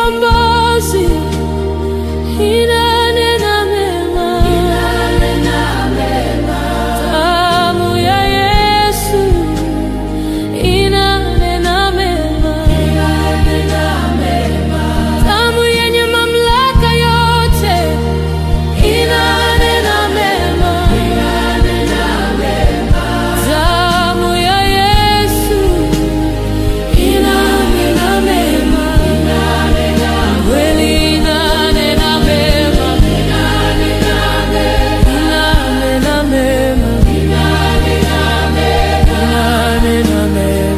Mkombozi inanena mema. Damu ya Yesu inanena mema. Damu yenye mamlaka yote inanena mema. Damu ya Yesu inanena mema. Kweli inanena mema. Inanena mema. Inanena mema.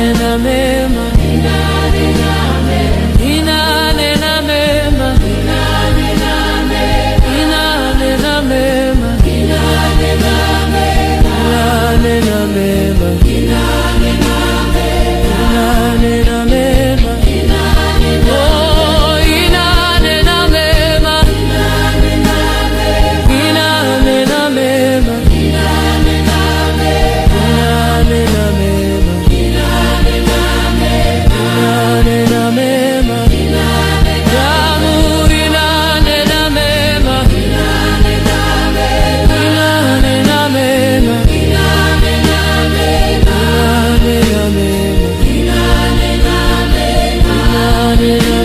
Inanena mema. Inanena mema. Inanena mema. Inanena mema. Inanena mema. Oh, inanena mema. Inanena mema. Inanena mema. Inanena mema. Damu inanena mema. Inanena mema. Inanena mema. Inanena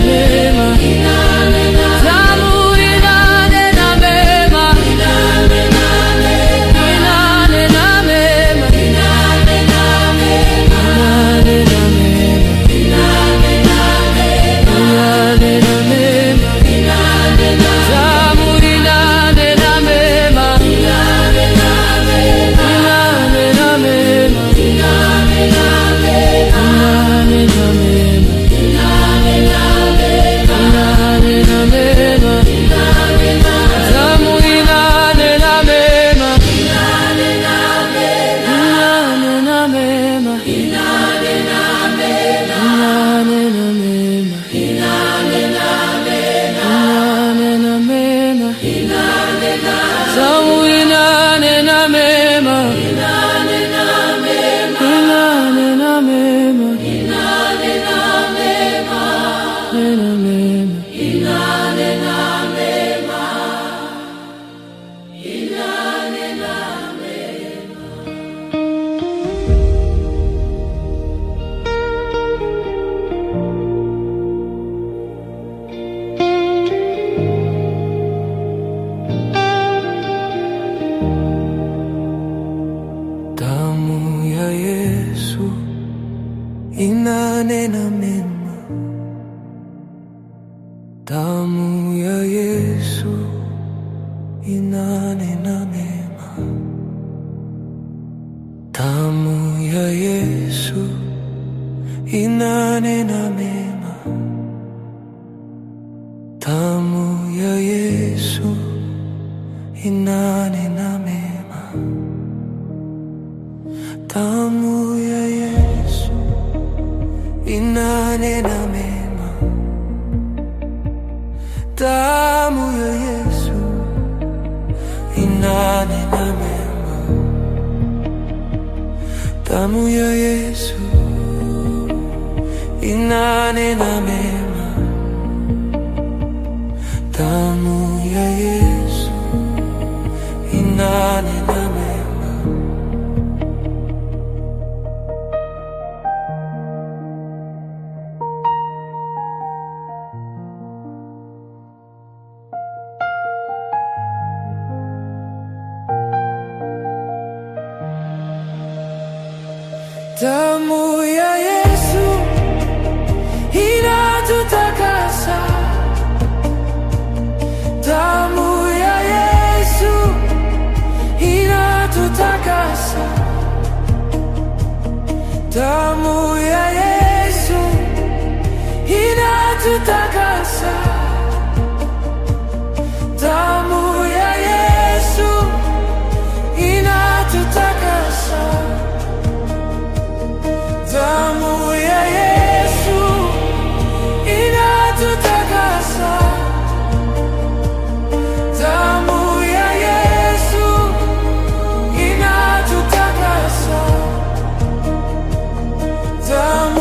mema. Damu inanena mema. Inanena mema. Inanena mema. Inanena mema. Damu inanena mema. Inanena mema. Inanena mema. Inanena mema. Damu inanena mema. Inanena mema. Inanena mema. Inanena mema. Damu inanena mema. Inanena mema. Nena mema. Inanena mema. Inanena mema. Damu ya Yesu inanena mema. Damu ya Yesu inanena mema. Damu ya Yesu inanena mema. Damu ya Yesu inanena mema. Damu ya Yesu inanena mema. Damu ya Yesu inanena mema. Damu ya Yesu inanena mema. Damu ya Yesu inanena mema. Damu ya Yesu inatutakasa. Damu ya Yesu inatutakasa. Damu ya Yesu inatutakasa. Damu ya Yesu inatutakasa. Damu ya Yesu inatutakasa. Damu ya Yesu inatutakasa. Damu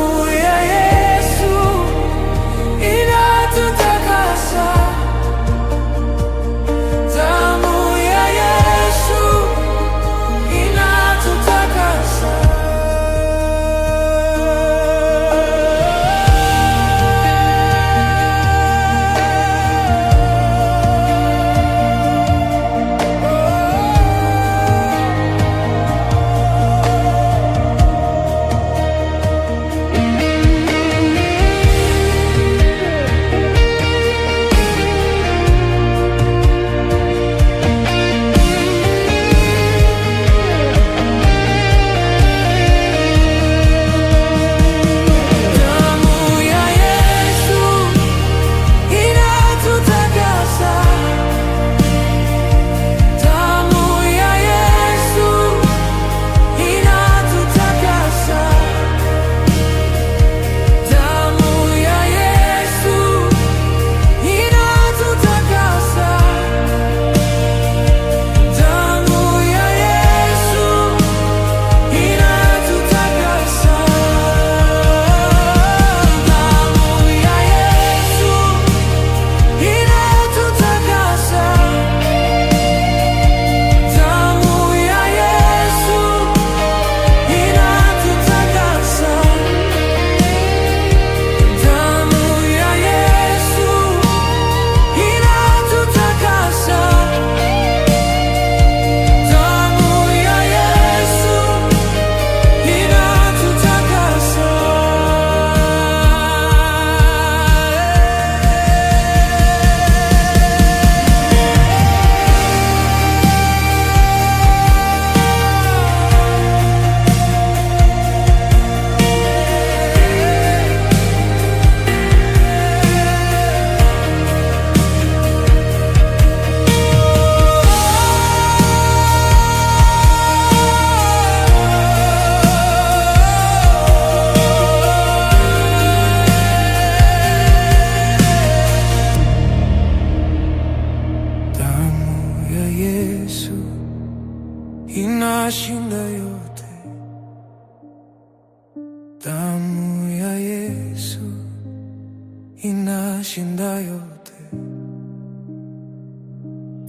inashinda yote.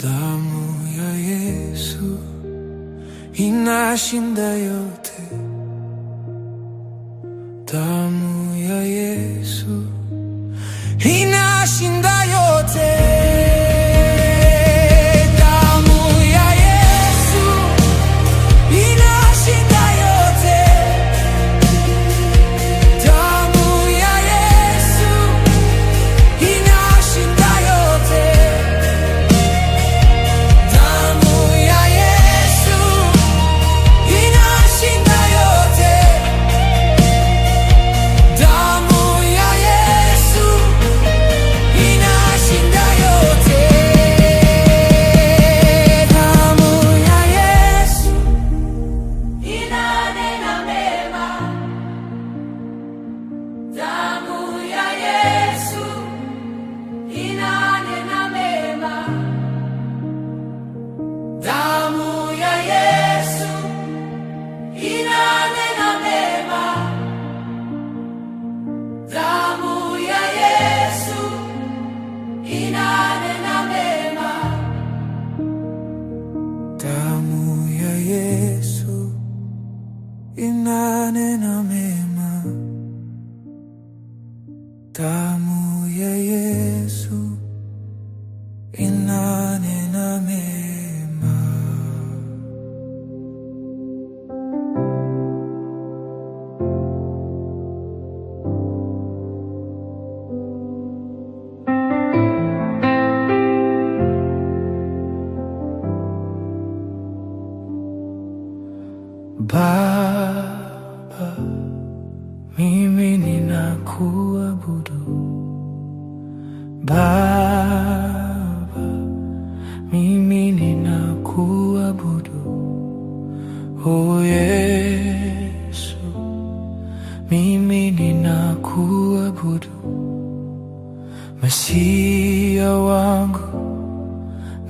Damu ya Yesu inashinda yote. Damu ya Yesu inashinda yote. Damu ya Yesu inashinda yote. Damu ya Yesu inashinda yote. Damu ya Yesu inashinda yote. Damu ya Yesu inashinda yote. Damu ya Yesu Inanena mema. Damu ya Yesu inanena mema. Damu ya Yesu inanena mema. Damu ya Yesu inanena mema. Damu ya Yesu inanena mema. Damu ya Yesu inanena mema. Baba, mimi ninakuabudu. Baba, mimi ninakuabudu. Oh Yesu, mimi ninakuabudu. Mesia wangu,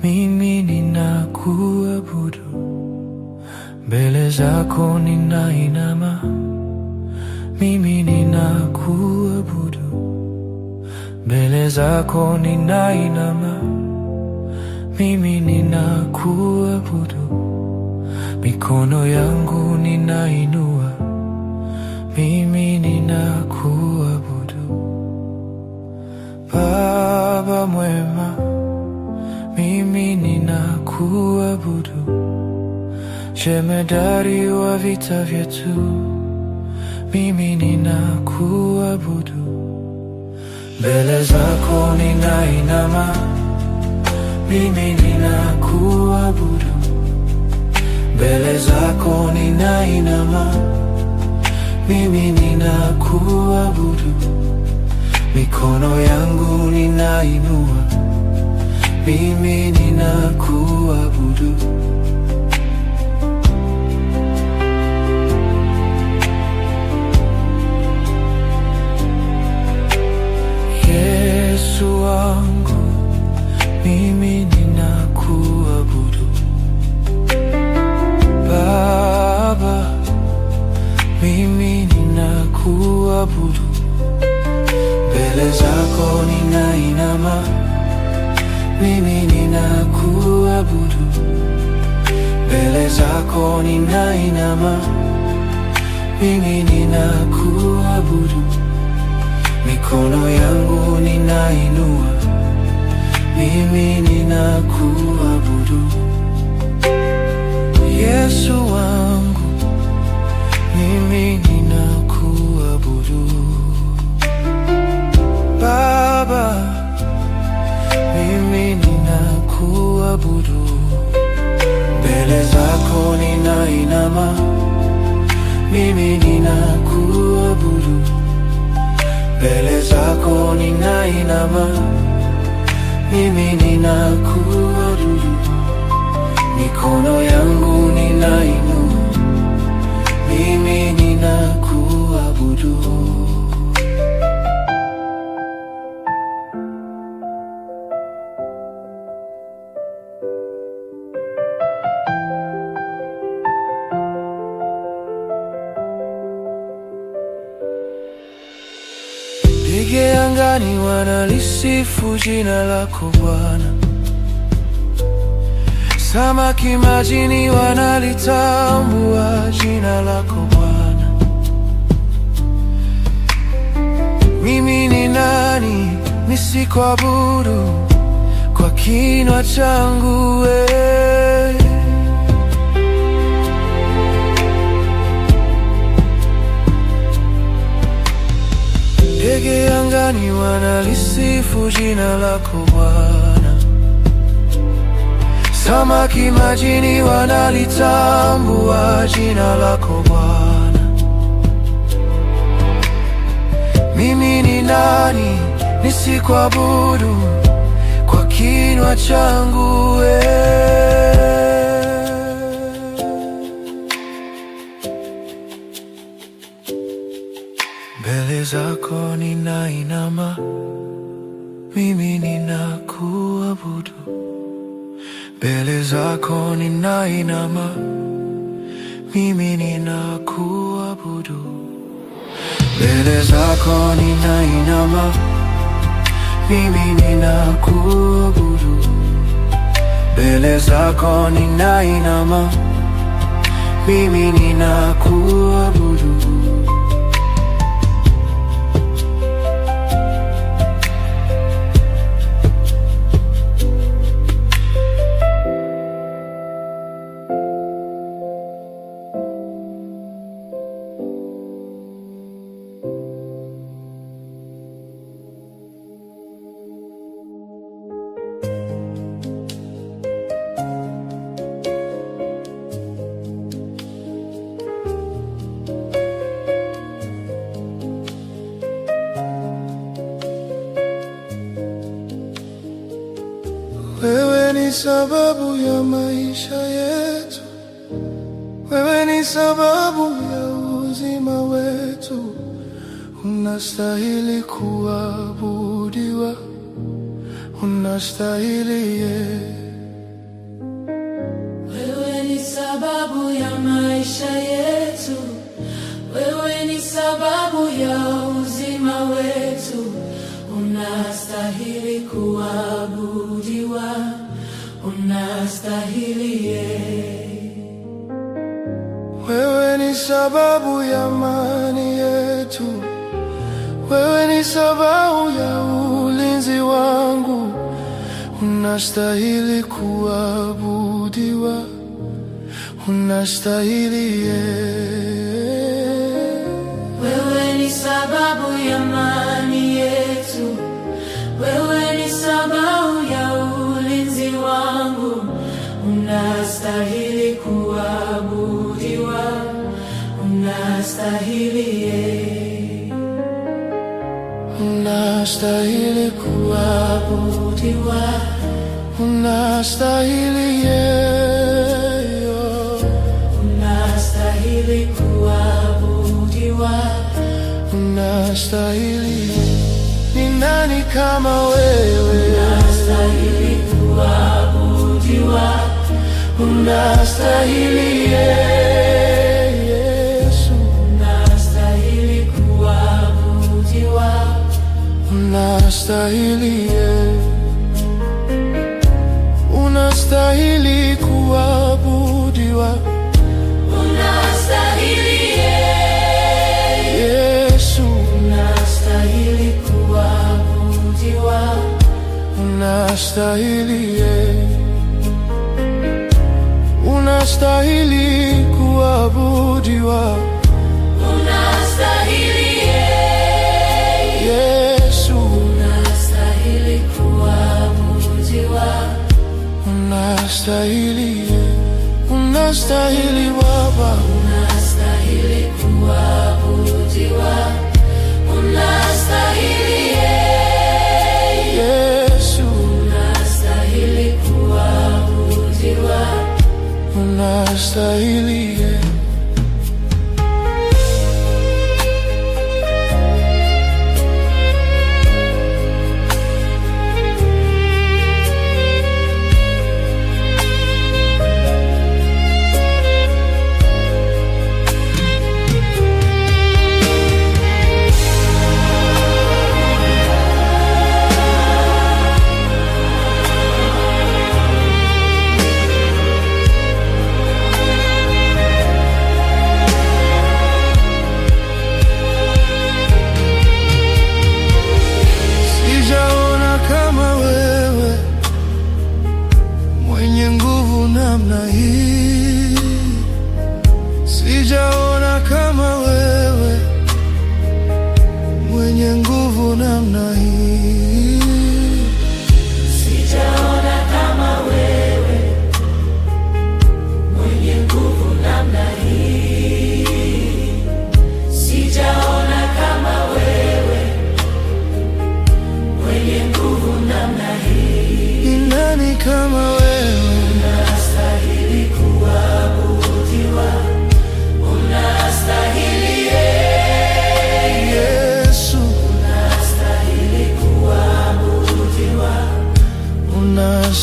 mimi ninakuabudu. Mbele zako ninainama, mimi ninakuabudu. Mbele zako ninainama, mimi ninakuabudu. Mikono yangu ninainua, mimi ninakuabudu. Baba mwema, mimi ninakuabudu. Jemedari wa vita vyetu, mimi ninakuabudu. Mbele zako ninainama, mimi ninakuabudu. Mbele zako ninainama, mimi ninakuabudu. Mikono yangu ninainua, mimi ninakuabudu. Yesu wangu, mimi ninakuabudu. Baba, mimi ninakuabudu. Mbele zako ninainama, mimi ninakuabudu. Mbele zako ninainama, mimi ninakuabudu. Mikono yangu ninainua, mimi ninakuabudu. Yesu wangu, mimi ninakuabudu. Baba, mimi ninakuabudu. Mbele zako ninainama, mimi ninakuabudu. Mbele zako ninainama, mimi ninakuabudu. Mikono yangu ninainua, mimi ninakuabudu. Ndege angani wanalisifu jina lako Bwana, samaki majini wanalitambua jina lako Bwana. Mimi ni nani nisikuabudu kwa kinywa changu wewe? Ndege angani wanalisifu jina lako Bwana, samaki majini wanalitambua jina lako Bwana. Mimi ni nani nisikuabudu kwa kinywa changu wewe? Mbele zako ninainama, mimi ninakuabudu. Mbele zako ninainama, mimi ninakuabudu. Mbele zako ninainama, mimi ninakuabudu. Mbele zako ninainama, mimi ninakuabudu. Wewe ni sababu ya maisha yetu, wewe ni sababu ya uzima wetu. Unastahili kuabudiwa, unastahili ye. Wewe ni sababu ya maisha yetu, wewe ni sababu ya uzima wetu. Unastahili kuabudiwa, unastahili ye. Wewe ni sababu ya amani yetu, wewe ni sababu ya ulinzi wangu. Unastahili kuabudiwa, unastahili ye. Wewe ni sababu ya amani yetu, wewe ni sababu ya ulinzi wangu. Unastahili kuabudiwa, unastahili ye. Unastahili Kuabudiwa, unastahili ye. Unastahili kuabudiwa, Unastahili. Ni nani kama wewe? Unastahili kuabudiwa, Unastahili Yesu, unastahili kuabudiwa, unastahili ye. Unastahili kuabudiwa, unastahili ye. Yesu, Unastahili kuabudiwa, unastahili ye. Unastahili kuabudiwa, unastahili ye. Yesu, Unastahili kuabudiwa, unastahili ye. Unastahili Baba, unastahili kuabudiwa, unastahili ye. Yesu, Unastahili kuabudiwa, unastahili ye.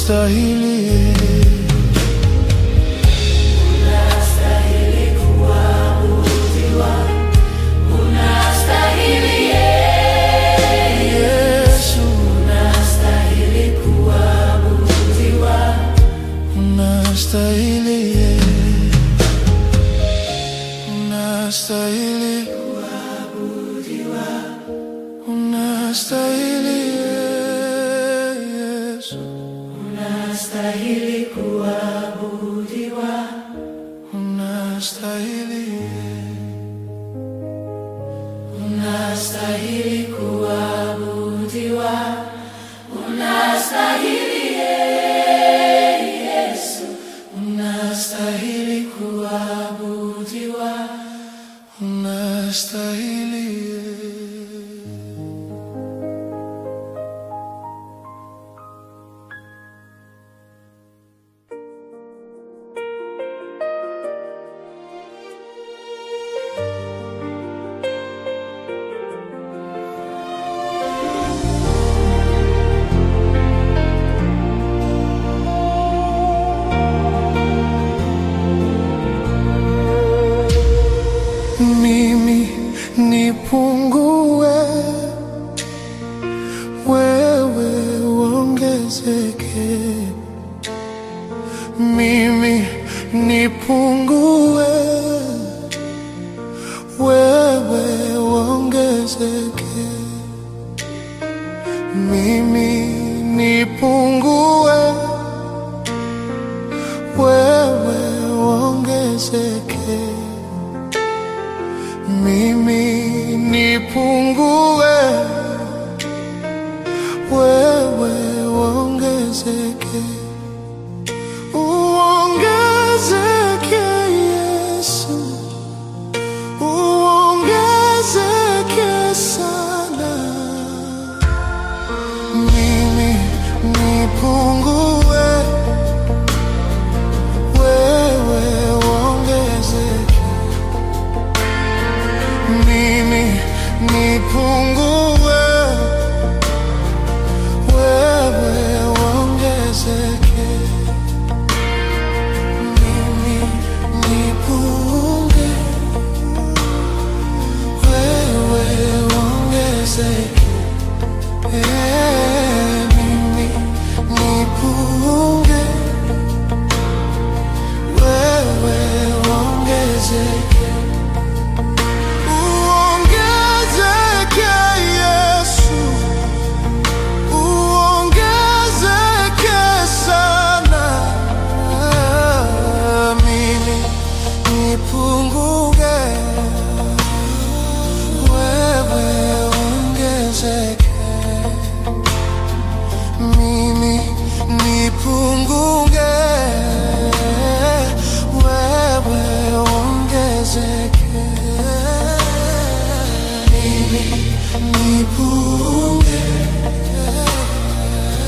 Unastahili. Unastahili kuabudiwa, unastahili Yesu, unastahili kuabudiwa, unastahili, unastahili, kuabudiwa, unastahili Yesu, unastahili kuabudiwa, unastahili, unastahili kuabudiwa, unastahili Yesu, unastahili kuabudiwa. Unastahili. Mimi nipungue, wewe uongezeke. Mimi nipungue, wewe uongezeke. Mimi nipungue, wewe uongezeke. Mimi nipungue, wewe uongezeke. Uongezeke Yesu, uongezeke sana. Mimi nipungue, wewe uongezeke. Mimi nipungue, wewe uongezeke. Mimi nipungue, wewe uongezeke. Mimi nipungue, wewe uongezeke. Uongezeke Yesu, uongezeke sana. Mimi nipungue, wewe uongezeke. Mimi nipungue, wewe uongezeke. Mimi nipungue,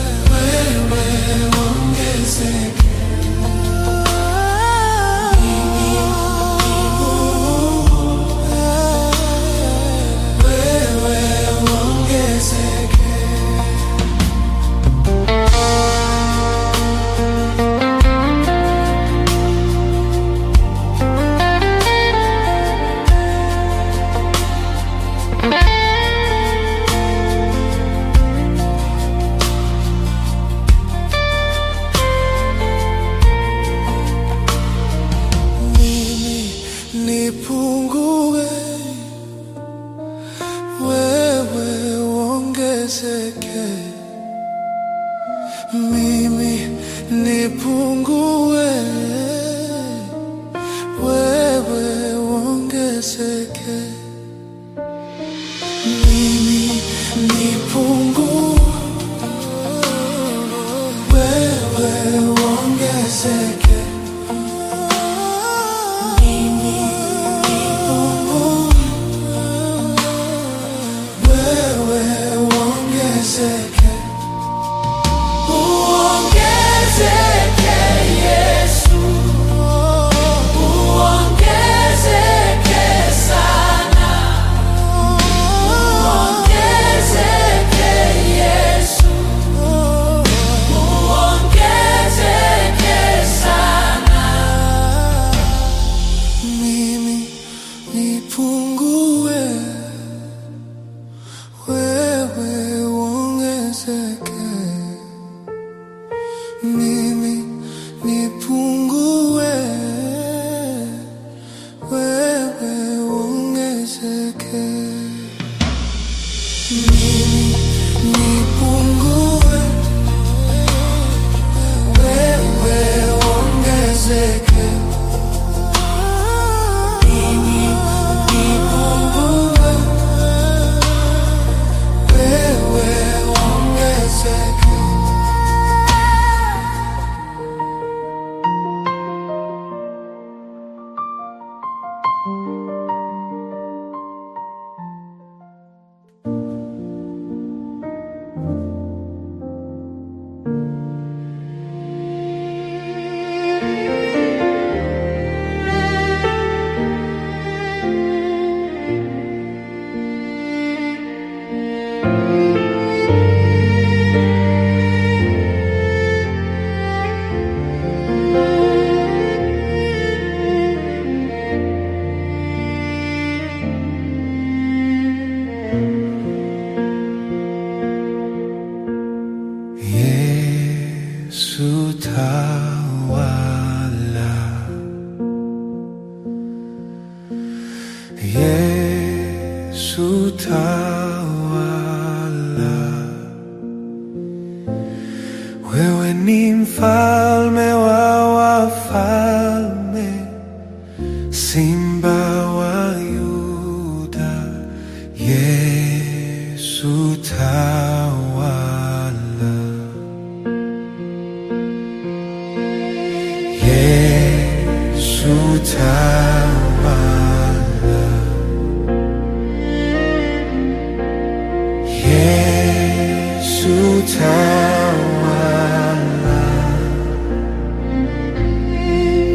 wewe uongezeke. Mimi nipungue, wewe uongezeke. Mimi nipungue, wewe uongezeke. Mimi nipungue, wewe uongezeke. Mimi nipungue, wewe uongezeke. Mimi nipungue, wewe uongezeke. Uongezeke Yesu, uongezeke sana. Uongezeke Yesu, uongezeke. Mimi nipungue, wewe uongezeke. Mimi nipungue, wewe uongezeke. Yesu tawala, Yesu tawala, wewe ni mfalme wa wafalme, Simba wa Yuda, Yesu tawala. Yesu tawala, Yesu tawala,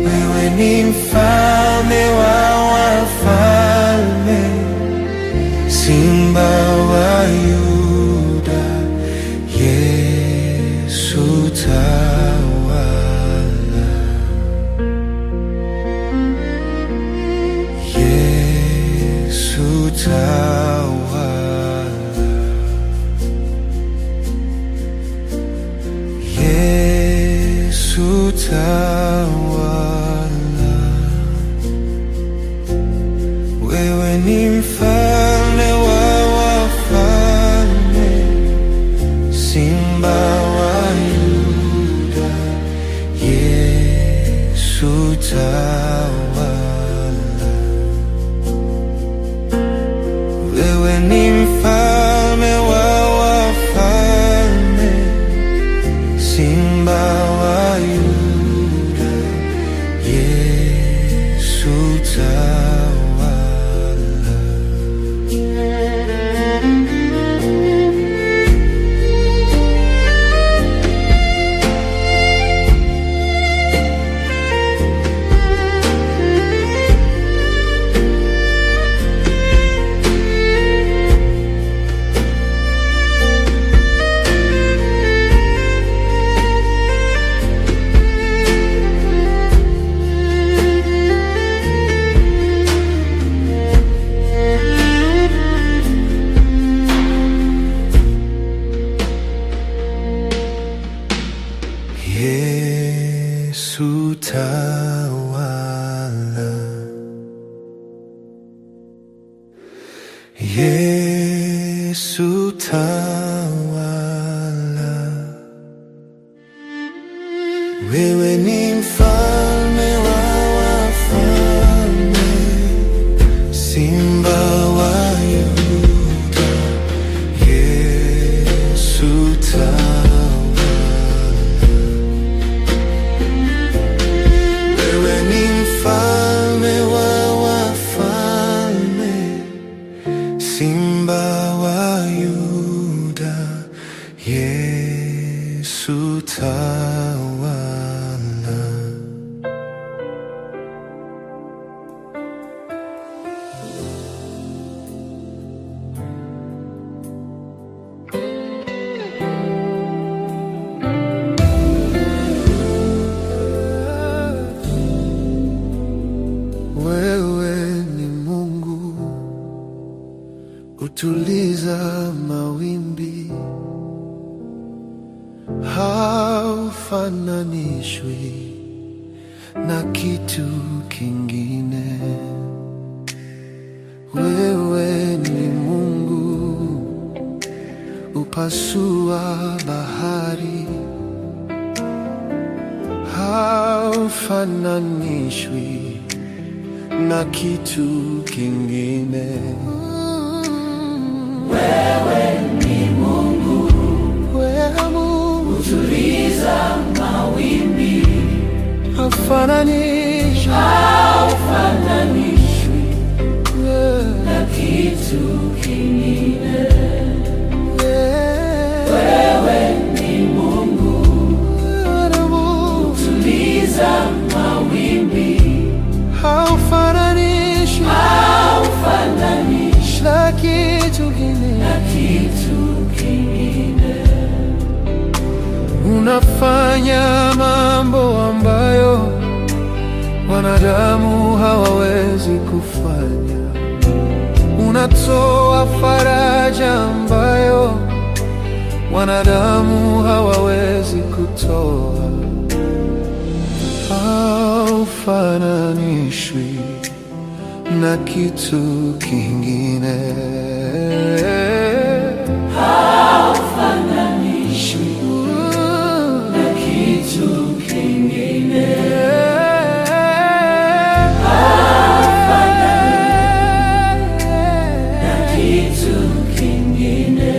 wewe ni mfalme wa wafalme, Simba wa Yuda, Yesu tawala. Yesu tawala, Yesu tawala, wewe ni mfalme wa wafalme, Simba wa Yuda, Yesu tawala. Wewe ni mfalme wa wafalme, Simba wa Yuda, Yesu tawala. Yesu tawala, Yesu tawala, wewe ni mfalme wa wafalme, Simba wa Yuda, Yesu tawala. Wewe ni mfalme wa wafalme, Simba wa Yuda, Yesu tawala. Wewe ni Mungu utuliza mawimbi, haufananishwi na kitu kingine. Wewe ni Mungu Unapasua bahari, haufananishwi na kitu kingine. Wewe ni Mungu, Wewe Mungu utuliza mawimbi, haufananishwi, haufananishwi na kitu kingine. Wewe ni Mungu, utuliza mawimbi, haufananishwi haufananishwi na kitu kingine. na kitu kingine. Unafanya mambo ambayo wanadamu hawawezi kufanya. Unatoa faraja ambayo wanadamu hawawezi kutoa. Haufananishwi na kitu kingine. Haufananishwi na kitu kingine. Na kitu kingine.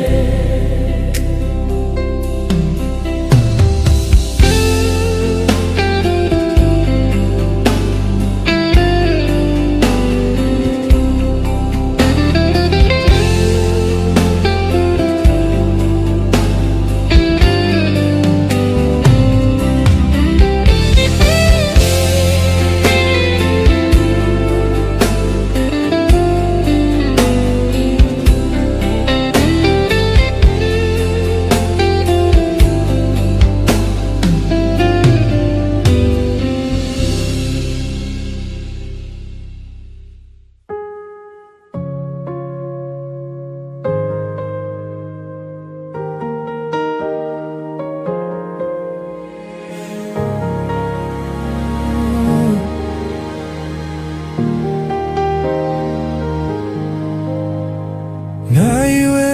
Na iwe,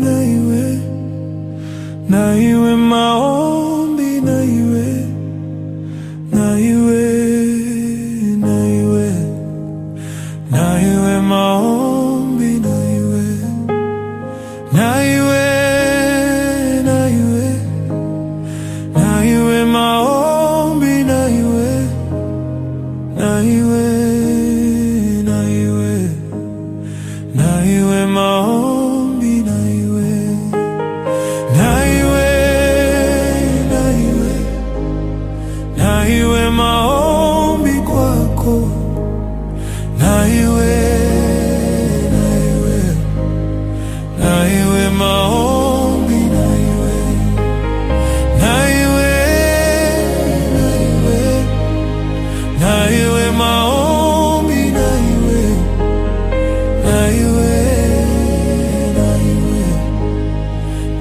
na iwe, na iwe maombi, na iwe, na iwe, na iwe, na iwe maombi, na iwe, na iwe, na iwe, na iwe maombi, na iwe, na iwe, na iwe, na iwe maombi, na iwe, na iwe, na iwe, na iwe maombi kwako, na iwe, na iwe, na iwe maombi, na iwe, na iwe, na iwe, na iwe maombi, na iwe, na iwe, na iwe,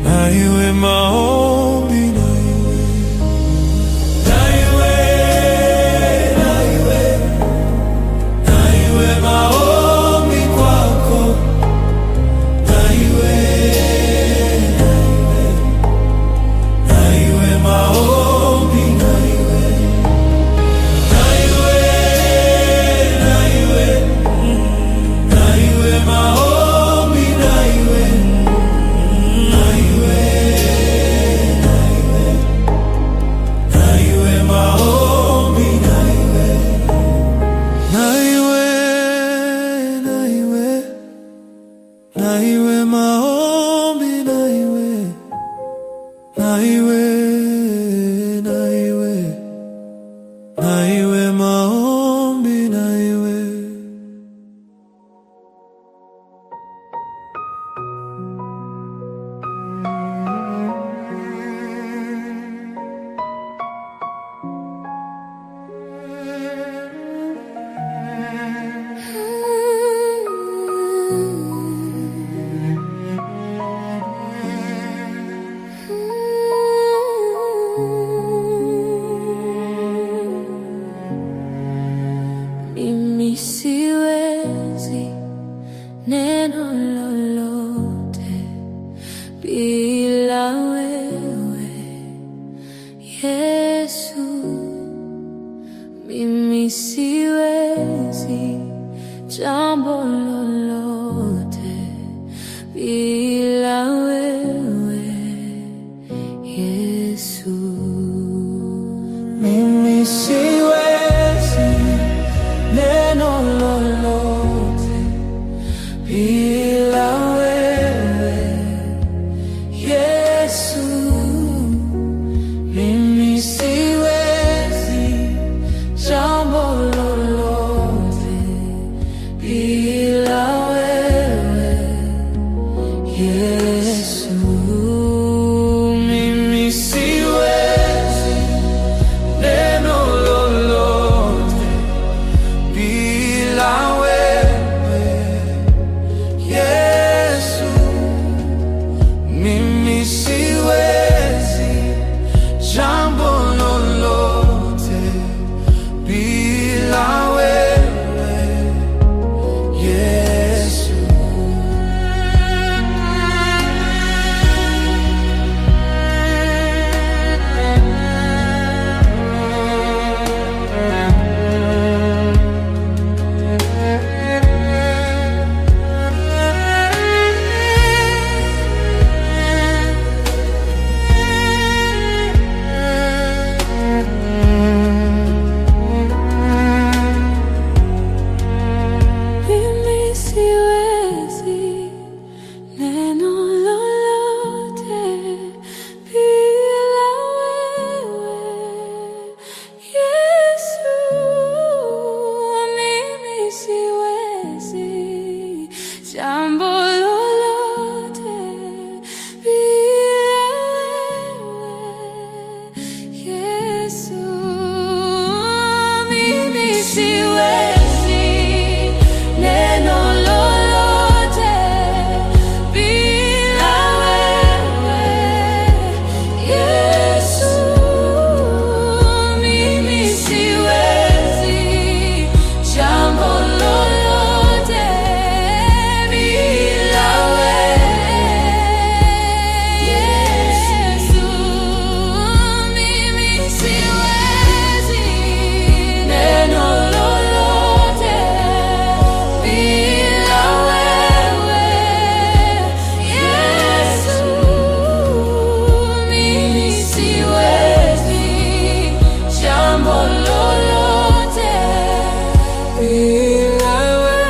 na iwe maombi, na iwe, na iwe, na iwe, na iwe maombi kwako, na iwe, na iwe, na iwe maombi, na iwe, na iwe, na iwe, na iwe maombi, na iwe, na iwe, na iwe, na iwe maombi, na iwe, na iwe, na iwe, na iwe maombi, na iwe, na iwe, na iwe, na iwe maombi, na iwe. Mm. bila wewe Yesu. Mimi siwezi neno lolote bila wewe Yesu. Mimi siwezi jambo lolote bila wewe Yesu. Mimi siwezi neno lolote bila wewe Yesu. Mimi siwezi jambo lolote bila wewe Yesu. Mimi siwezi neno lolote bila wewe Yesu. Mimi siwezi jambo lolote bila wewe Yesu. Mimi siwezi neno lolote bila wewe Yesu. Mimi siwezi jambo lolote bila wewe Yesu. Mimi siwezi neno lolote bila wewe Yesu. Mimi siwezi jambo lolote bila wewe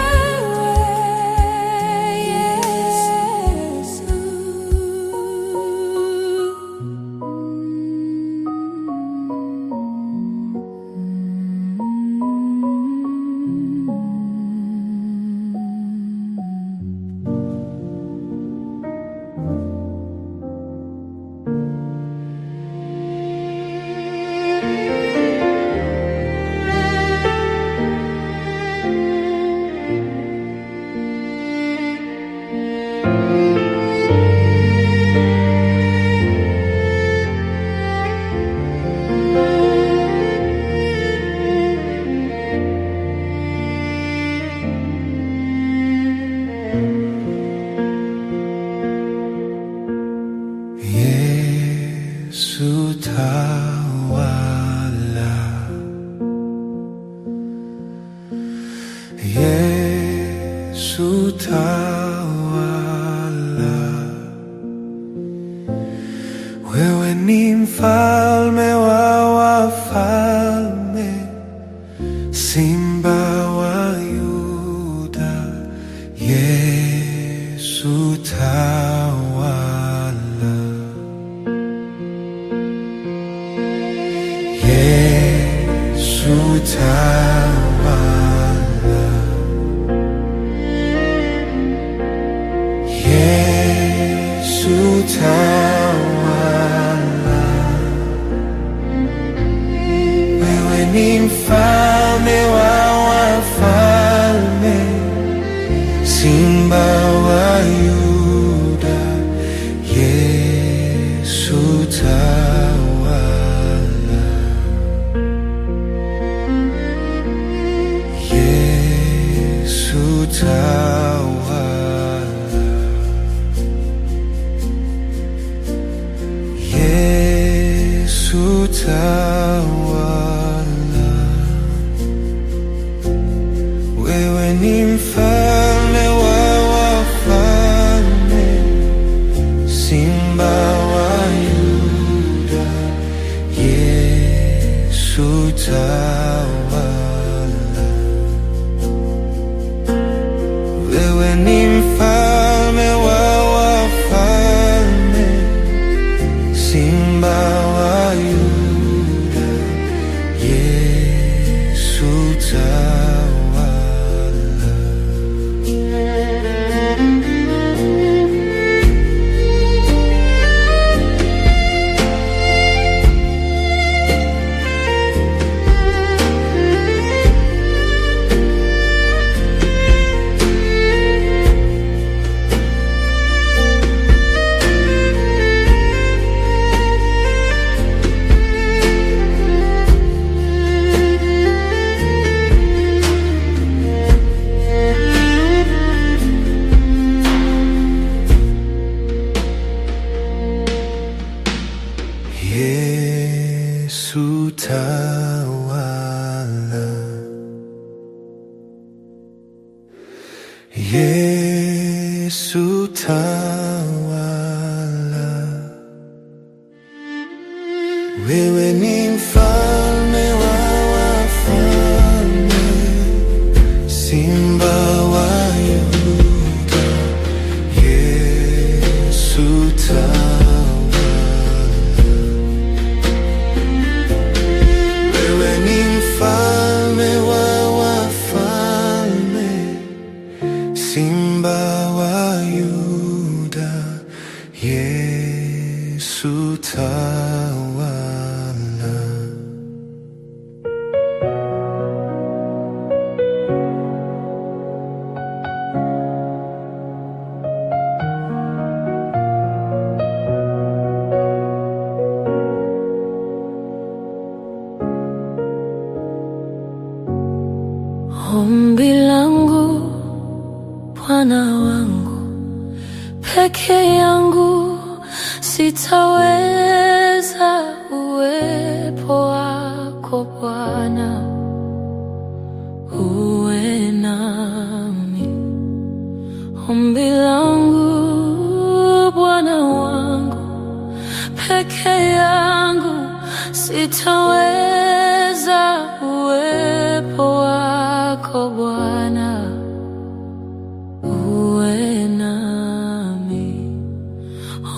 Yesu. Yesu tawala, Yesu tawala, wewe ni mfalme wa wafalme, Simba wa Yuda, Yesu tawala. Yesu tawala, Yesu tawala, wewe ni mfalme wa wafalme, Simba wa Yuda, Yesu tawala. Yesu tawala, Yesu tawala, wewe ni mfalme wa wafalme, Tawala. Wewe ni mfalme wa wafalme, Simba wa Yuda, Yesu tawala. Wewe ni mfalme wa wafalme, Simba wa Yuda, Yesu tawala. Ombi langu Bwana wangu, peke yangu sitaweza. Uwepo wako Bwana uwe nami. Ombi langu Bwana wangu, peke yangu sitaweza. Uwepo wako Bwana uwe nami.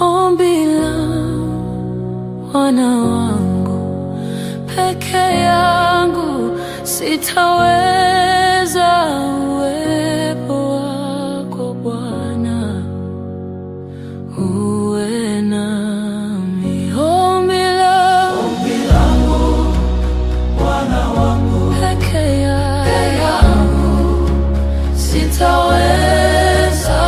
Ombi langu Bwana wangu, peke yangu sitaweza. Uwepo wako Bwana uwe nami. Ombi langu Bwana wangu, peke yangu sitaweza.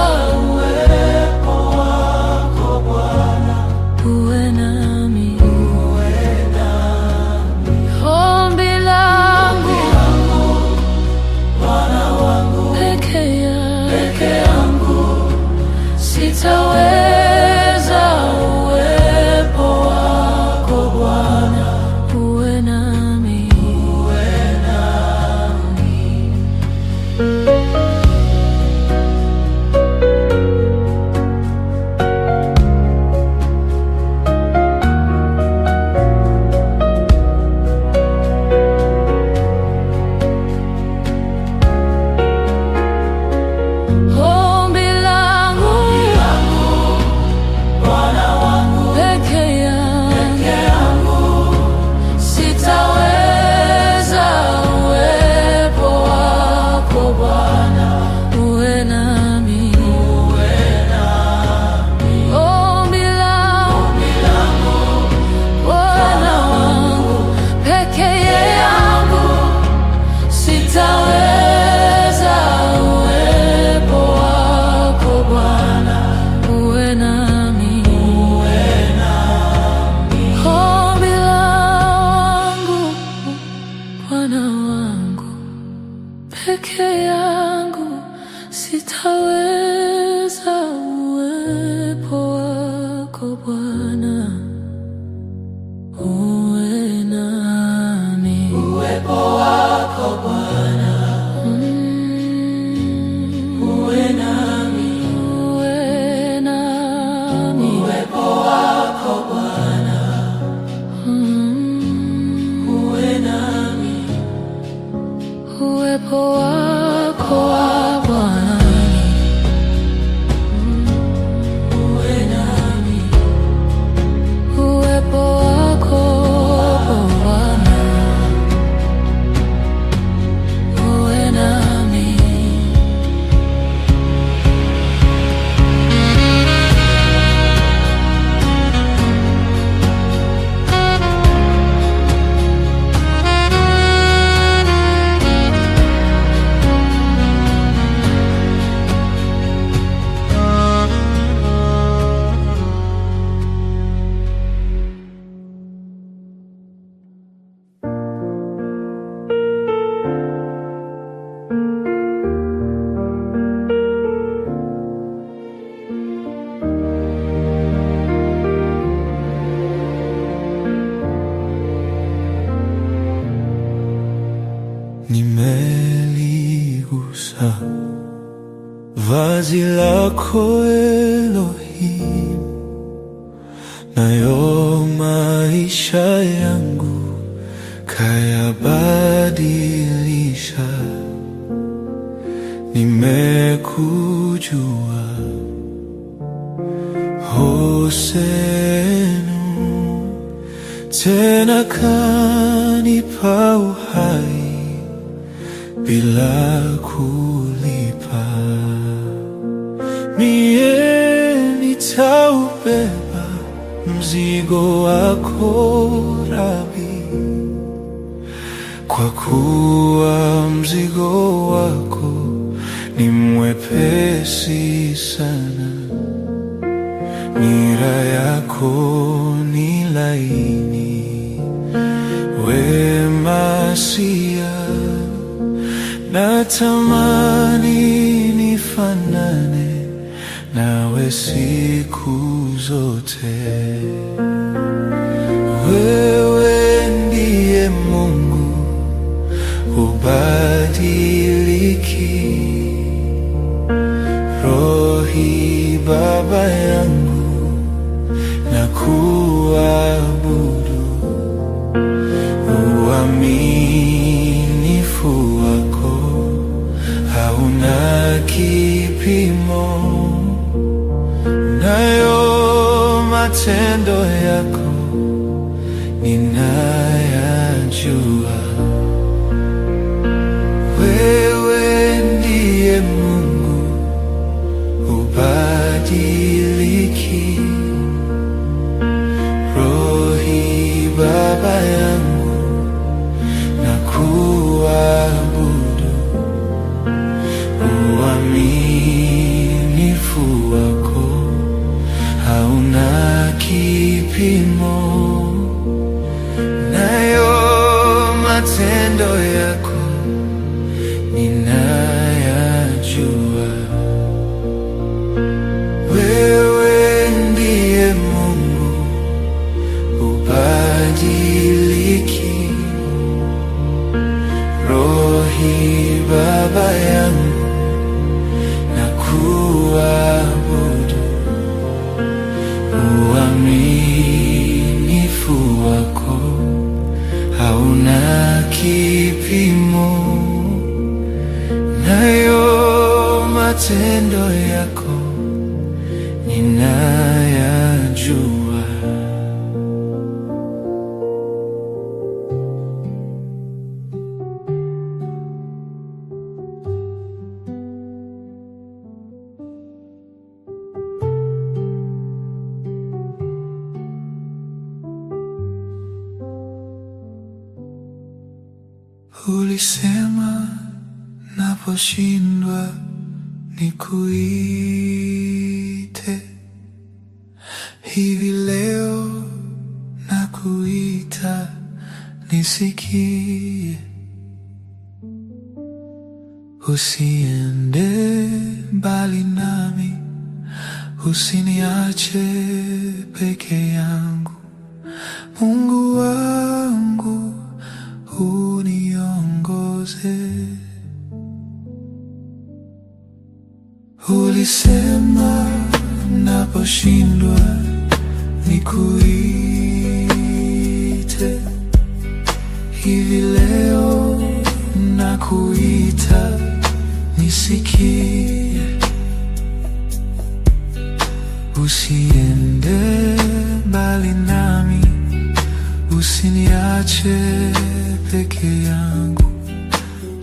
Uwepo wako Bwana Uwe nami. uwe nami. Ombi langu Bwana wangu, peke peke yangu yangu sitaweza. Uwepo wako Bwana Uwe nami. uwe nami. Ombi langu Bwana wangu, peke yangu peke yangu sitaweza. Uwepo wako Bwana uwe nami. uwe nami. Ombi langu Ombi langu Bwana wangu, peke yangu sitaweza. Uwepo wako Bwana uwe nami. uwe nami. Ombi langu Bwana wangu, peke yangu sitaweza. Uwepo wako Bwana uwe nami. Uwepo wako Bwana uwe nami. Uwe nami. Uwepo wako Bwana uwe nami. Uwepo wako Bwana Uwe nami. uwepo wako Bwana uwe nami. Nimeligusa vazi lako, e Nayo maisha yangu kayabadilisha. Nimekujua Hosenu, tena kanipa uhai bila kulipa. Mie nitaubeba mzigo wako Rabi, kwa kuwa mzigo wako ni mwepesi sana, nira yako ni laini. We Masia, natamani nifanane nawe siku zote. Wewe ndiye Mungu hubadiliki, Rohi Baba yangu na kuabudu. Uaminifu wako hauna kipimo, nayo matendo yako ninayajua. Wewe ndiye Mungu hubadiliki, Rohi Baba yangu na kuabudu. Uaminifu wako hauna kipimo, nayo matendo yako ninayajua. Wewe ndiye Mungu hubadiliki, Rohi Baba yangu na kuabudu. Uaminifu wako hauna kipimo, nayo matendo yako ninayajua. Ulisema naposhindwa nikuite, hivi leo nakuita nisikie. Usiende mbali nami, usiniache peke yangu. Mungu wangu uniongoze. Ulisema naposhindwa nikuite, hivi leo nakuita nisikie. Usiende mbali nami, usiniache peke yangu.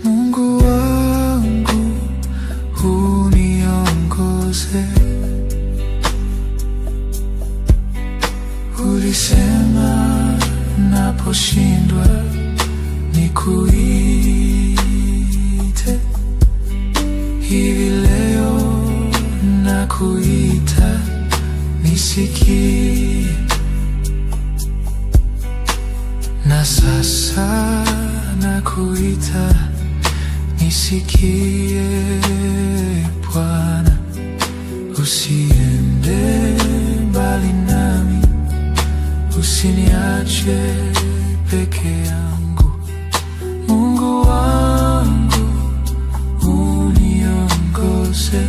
Mungu wangu uniongoze. Ulisema naposhindwa nikuite, hivi leo nakuita nisikie. Na sasa nakuita nisikie, Bwana. Usiende mbali nami, usiniache peke yangu. Mungu wangu uniongoze.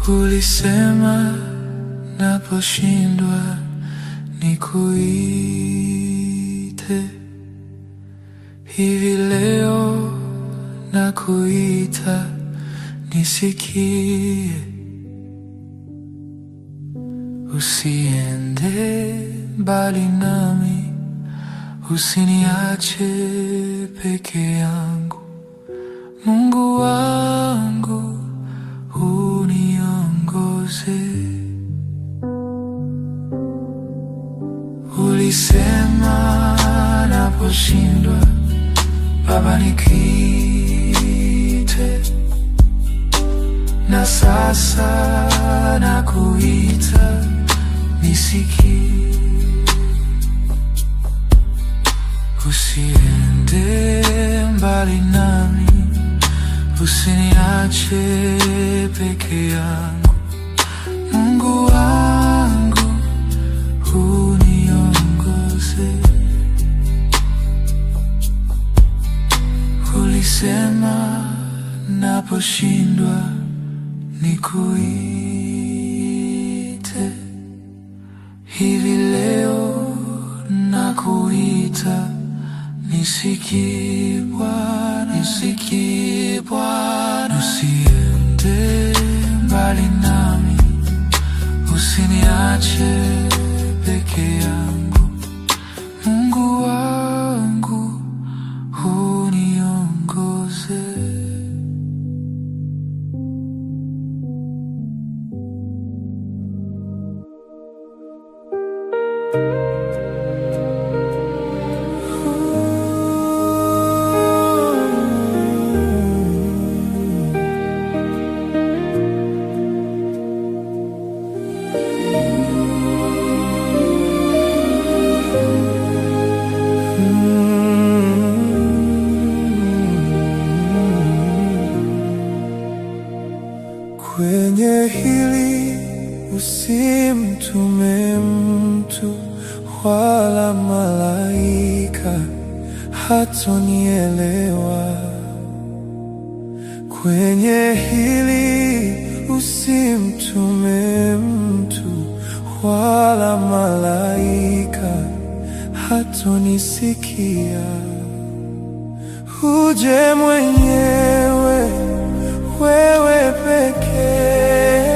Ulisema naposhindwa nikuite. Hivi leo nakuita, nisikie. Usiende mbali nami, usiniache peke yangu. Mungu wangu, uniongoze. Ulisema naposhindwa, Baba nikuite, na sasa nakuita, nisikie. Usiende mbali nami, usiniache peke yangu. Mungu wangu, uniongoze. Ulisema naposhindwa nikuite. Hivi leo nakuita, nisikie Bwana, nisikie Bwana. Usiende mbali nami, usiniache peke yangu. Mungu wangu, uniongoze. Kwenye hili usimtume mtu wala malaika, hatonielewa. Kwenye hili usimtume mtu wala malaika, hatonisikia. Uje mwenyewe, wewe pekee,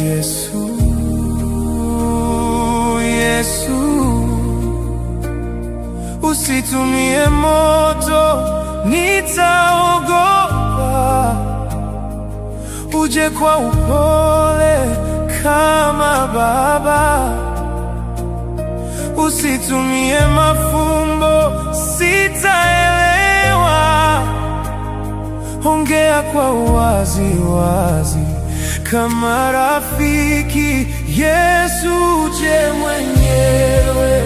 Yesu, Yesu. Usitumie moto, nitaogopa. Uje kwa upole kama baba. Usitumie mafumbo, sitaelewa. Ongea kwa uwazi wazi kama rafiki. Yesu, uje mwenyewe,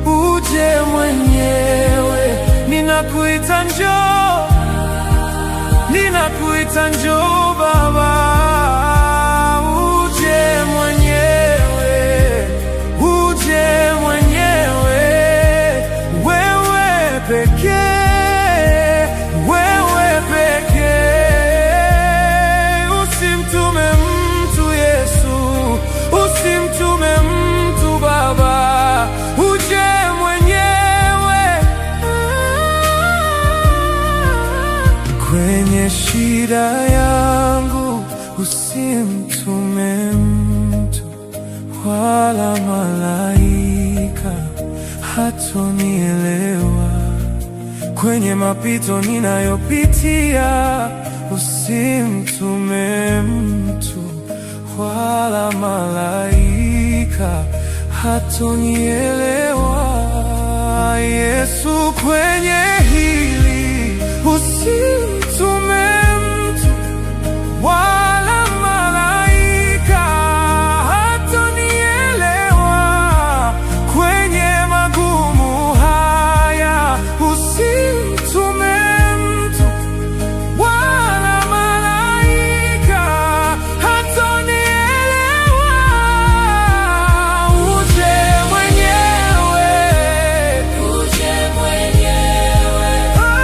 uje mwenyewe. Ninakuita njoo, ninakuita njoo Baba. Uje mwenyewe, uje mwenyewe, wewe pekee, wewe pekee. Usimtume mtu Yesu, usimtume mtu Baba, uje mwenyewe. Kwenye shida yangu usimtume mtu wala malaika, hatonielewa. Kwenye mapito ninayopitia usimtume mtu wala malaika, hatonielewa. Yesu, kwenye hili usimtume mtu wala malaika, hatonielewa. Kwenye magumu haya usimtume mtu wala malaika, hatonielewa. Uje mwenyewe, Uje mwenyewe, ah,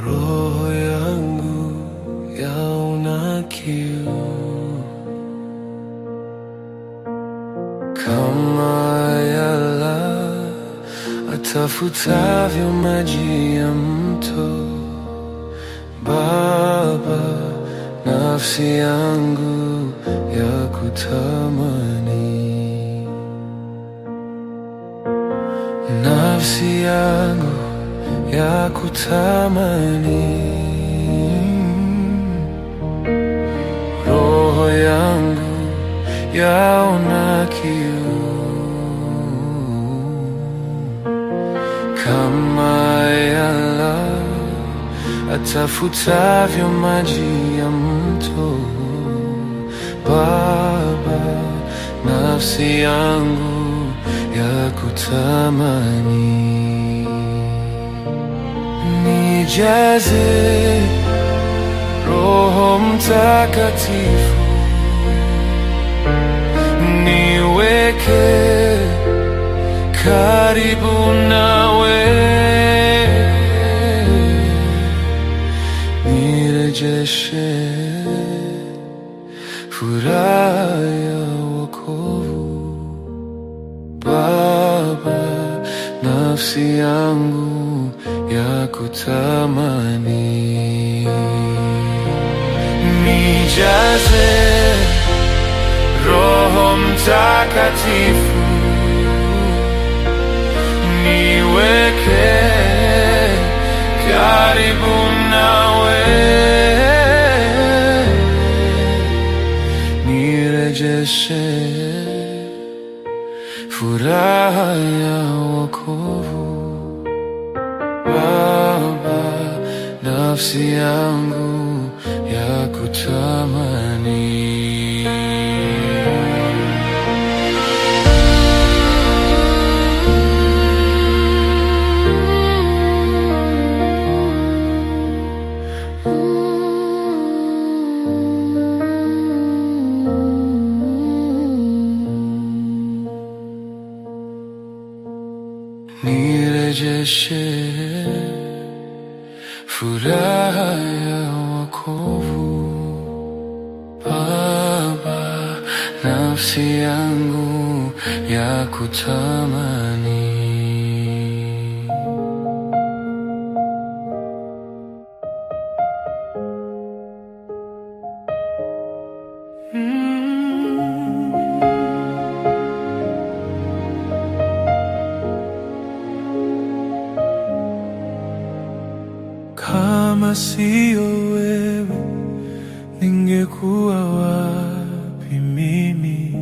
Roho yangu yaona kiu kama ayala atafutavyo maji ya mto. Baba, nafsi yangu yakutamani, nafsi yangu yakutamani, roho yangu yaona kiu kama ayala atafutavyo maji ya mto. Baba, nafsi yangu yakutamani. Nijaze Roho Mtakatifu, niweke karibu nawe, nirejeshe furaha ya wokovu. Baba, nafsi yangu yakutamani. Nijaze Roho Mtakatifu, niweke karibu nawe, nirejeshe furaha ya wokovu. Baba, nafsi yangu yakutamani. Nirejeshe furaha ya wokovu. Baba, nafsi yangu yakutamani. Kama siyo wewe, ningekuwa wapi mimi?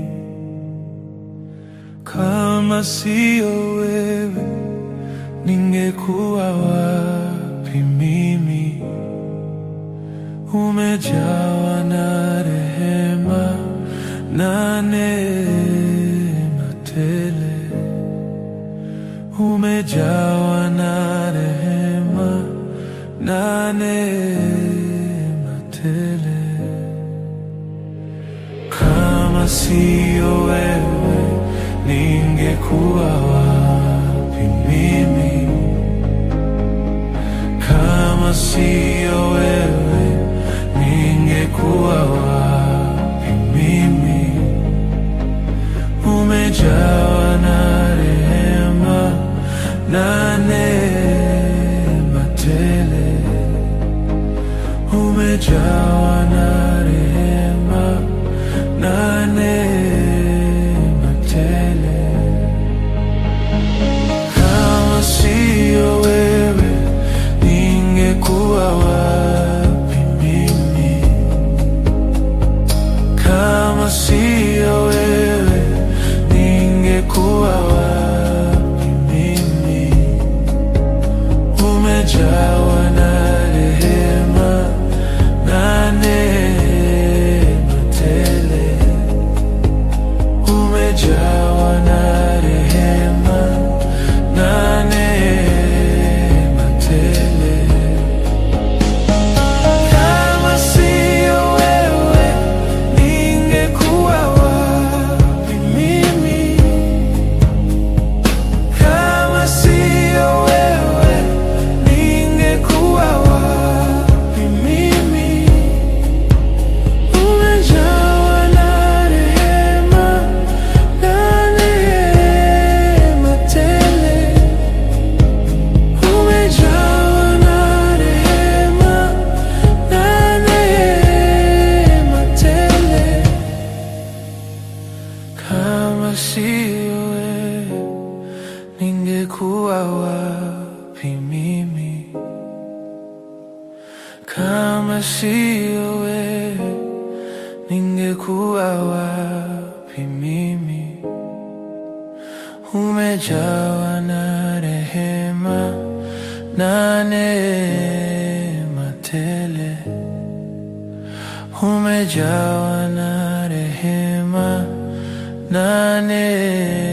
Kama siyo wewe, ningekuwa wapi mimi? Umejawa na rehema na neema tele, umejawa na rehema na neema tele. Kama siyo wewe, ningekuwa wapi mimi? Kama siyo wewe, ningekuwa wapi mimi? Umejawa na rehema na neema tele, umejawa na rehema na neema tele. Kama siyo wewe, ningekuwa wapi mimi? Kama siyo wewe, ningekuwa wapi mimi? Umejawa na rehema na neema Kama sio wewe, ningekuwa wapi mimi? Umejawa na rehema na neema tele. Umejawa na rehema na neema.